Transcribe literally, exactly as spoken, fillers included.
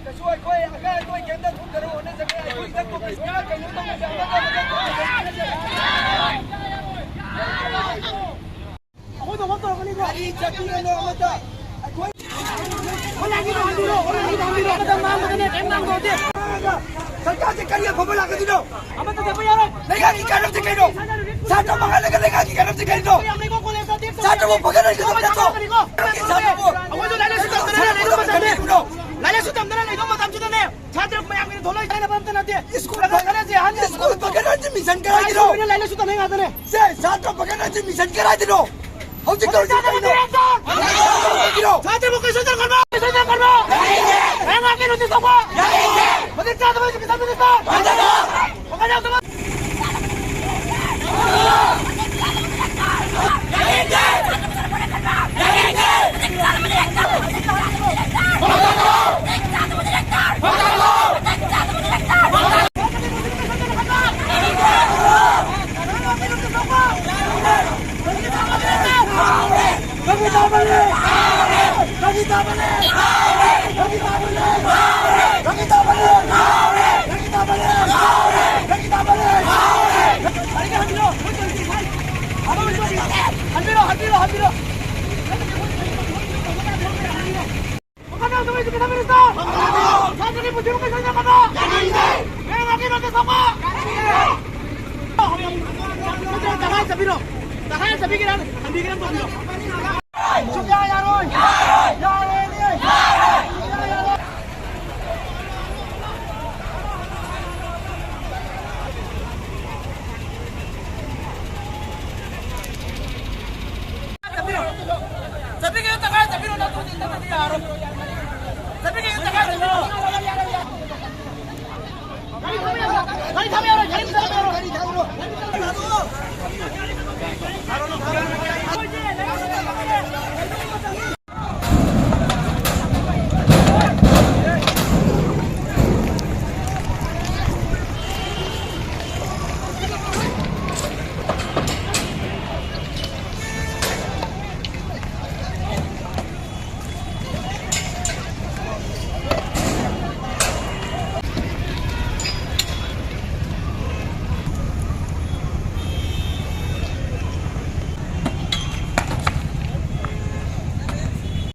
ꯀꯩꯁꯨ ꯑꯩꯈꯣꯏ ꯑꯀꯥꯏ ꯑꯇꯣꯏ ꯀꯩꯝꯇ ꯊꯣꯛꯇꯅꯕ ꯍꯣꯠꯅꯖꯒꯦ꯫ ꯑꯩꯈꯣꯏ ꯏꯊꯛ ꯊꯣꯛꯄ ꯁꯨꯃꯥꯏꯅ ꯀꯩꯅꯣ ꯇꯧꯕꯁꯦ ꯑꯃꯠꯇ ꯑꯃꯠꯇ ꯊꯣꯛꯇꯅꯕ ꯍꯣꯠꯅꯖꯒꯦ꯫ ꯑꯩꯈꯣꯏ ꯊꯣꯛꯄ ꯇꯧꯔꯛꯀꯅꯤꯀꯣ꯫ ꯀꯔꯤ ꯆꯠꯄꯤꯒꯅꯣ ꯑꯃꯠꯇ꯫ ꯑꯩꯈꯣꯏ ꯑꯣꯟꯂꯥꯏꯟꯒꯤꯗꯣ ꯍꯟꯕꯤꯔꯣ, ꯑꯣꯟꯂꯥꯏꯟꯒꯤꯗꯣ ꯍꯟꯕꯤꯔꯣ꯫ ꯃꯇꯝ ꯃꯥꯡꯕꯗꯅꯦ, ꯀꯩꯝ ꯉꯥꯡꯕ ꯌꯥꯗꯦ꯫ ꯁꯔꯀꯥꯔꯁꯦ ꯀꯔꯤ ꯑꯐꯕ ꯂꯥꯛꯀꯗꯣꯏꯅꯣ? ꯑꯃꯠꯇ ꯆꯠꯄ ꯌꯥꯔꯣꯏ꯫ ꯂꯩꯉꯥꯛꯀꯤ ꯀꯥꯟꯅꯕꯁꯦ ꯀꯩꯅꯣ? ꯁꯥꯇ꯭ꯔ ꯃꯥꯡꯍꯜꯂꯒ ꯂꯩꯉꯥꯛꯀꯤ ꯀꯥꯟꯅꯕꯁꯦ ꯀꯩꯅꯣ? ꯌꯥꯝ ꯂꯩꯀꯣ, ꯀꯣꯂꯦꯖꯇ ꯇꯦꯛ ꯇꯧꯕ ꯁꯥꯇ꯭ꯔꯕꯨ ꯌꯥꯔꯣꯏ꯫ ꯐꯒꯠꯍꯟꯒꯗꯕ ꯅꯠꯇ꯭ꯔꯣ? ꯁꯥꯇ꯭ꯔꯕꯨ ꯑꯩꯈꯣꯏꯁꯨ ꯂꯥꯏꯔꯤꯛ ꯂꯥꯏꯁꯨ ꯇꯝꯗꯅ ꯂꯩꯗꯧꯕ ꯃꯇꯝꯗꯅꯦ꯫ ꯂꯥꯏꯔꯤꯛ ꯂꯥꯏꯁꯨ ꯇꯝꯗꯅ ꯂꯩꯗꯧꯕ ꯃꯇꯝꯁꯤꯗꯅꯦ꯫ ꯁꯥꯇ꯭ꯔ ꯃꯌꯥꯝꯒꯤꯅ ꯊꯣꯛꯂꯛꯏ ꯀꯥꯟꯅꯕ ꯑꯝꯇ ꯅꯠꯇꯦ꯫ ꯁ꯭ꯀꯨꯜ ꯈꯔ ꯈꯔꯁꯦ ꯑꯍꯟ ꯁ꯭ꯀꯨꯜ ꯐꯒꯠꯍꯟꯁꯤ ꯃꯤꯁꯟ ꯀꯔꯥꯏꯒꯤꯅꯣ? ꯑꯩꯈꯣꯏꯅ ꯂꯥꯏꯔꯤꯛ ꯂꯥꯏꯁꯨ ꯇꯝꯕ ꯉꯥꯛꯇꯅꯦ꯫ ꯁꯦ, ꯁꯥꯇ꯭ꯔ ꯐꯒꯠꯍꯟꯁꯤ ꯃꯤꯁꯟ ꯀꯔꯥꯏꯗꯅꯣ? ꯍꯧꯖꯤꯛ ꯇꯧꯔꯤꯁꯤ ꯀꯩꯅꯣ? ꯍꯧꯖꯤꯛ ꯇꯧꯔꯤꯁꯤ ꯀꯩꯅꯣ? ꯁꯥꯇ꯭ꯔꯕꯨ ꯀꯩꯁꯨ ꯇꯧꯒꯅꯣ, ꯀꯩꯁꯨ ꯇꯧꯒꯅꯣ꯫ ꯂꯥꯏꯔꯤꯛ ꯂꯥꯏꯁꯨ ꯇꯝꯕ꯫ ꯃꯇꯤꯛ ꯆꯥꯗꯕ education minister꯫ ꯋꯥꯈꯜ ꯌꯥꯎꯗꯕ꯫ ꯍꯟꯕꯤꯔꯣ, ꯍꯟꯕꯤꯔꯣ, ꯍꯟꯕꯤꯔꯣ꯫ ꯊꯝꯕꯤꯒꯦꯔꯥ? ꯊꯝꯕꯤꯒꯦꯔꯥ? ꯁꯨꯡꯌꯥ ꯌꯥꯔꯣꯏ! ꯌꯥꯔꯣꯏ! ꯆꯠꯄꯤꯒꯦ, ꯇꯪꯈꯥꯏ ꯆꯠꯄꯤꯔꯣ, ꯅꯠꯇ꯭ꯔꯗꯤ ꯅꯠꯇ꯭ꯔꯗꯤ ꯌꯥꯔꯣꯏ꯫ ꯆꯠꯄꯤꯒꯦ, ꯇꯪꯈꯥꯏ ꯆꯠꯄꯤꯔꯣ꯫ ꯒꯥꯔꯤ ꯊꯧꯕ ꯌꯥꯔꯣꯏ, ꯒꯥꯔꯤ ꯊꯧꯕ ꯌꯥꯔꯣꯏ, ꯒꯥꯔꯤ ꯊꯧꯕ ꯌꯥꯔꯣꯏ꯫